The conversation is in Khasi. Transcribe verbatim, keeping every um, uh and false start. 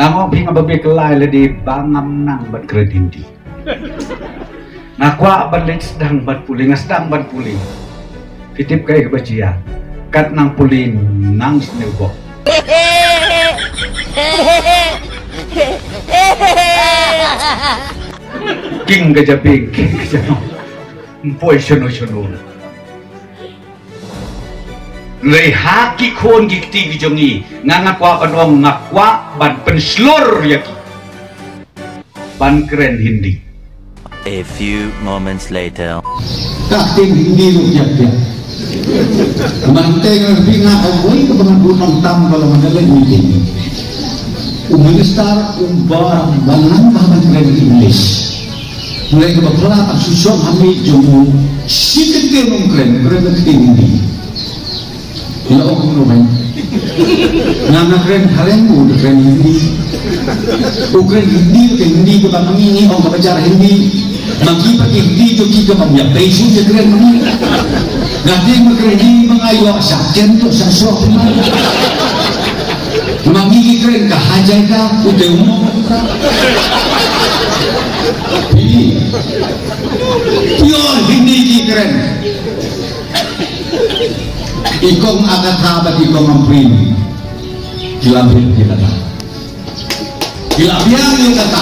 Nga ong phi nga ba beh kylla lade ba ngam nang ban kren Hindi. Nga kwah ban leit sdang ban pule, nga sdang ban pule. Phi tip kaei kaba jia? Kat nang pule nang sniew bok. King ka japing, king ka japing. Mpoi shano shano. Lei ha ki khun ki kti ki jong ngi, nga nga kwah ban ong, nga kwah ban pynshlur ïa ki ban kren Hindi. A few moments later. Ka ktien Hindi ruh ïa phi. Mante nga bi nga ka wei ka ban bu nong tam ka long da lei meeting. U minister u ba ba nang ba ban kren English. Mulai ka ba pla ka susong hami jong u. Shi ktien um kren, kren ktien Hindi. Ila ong kumno ban. Nga nga kren Phareng, u da kren Hindi. U kren Hindi, u kren Hindi, ka ba ngi ngi ong ka ba jar Hindi. Ma ki ba ki Hindi, jong ki ka ba ïa pei shu ïa kren ma ngi. Nga tieng ma kren Hindi, ma nga ïoh sha ken to sha sok ma. Ma ngi ki kren ka hajai ka, u te u mo. Hindi. Pure Hindi ki kren. I kong Agatha bad i kong Ampareen ki la biang ïa kata. Ki la biang ïa kata.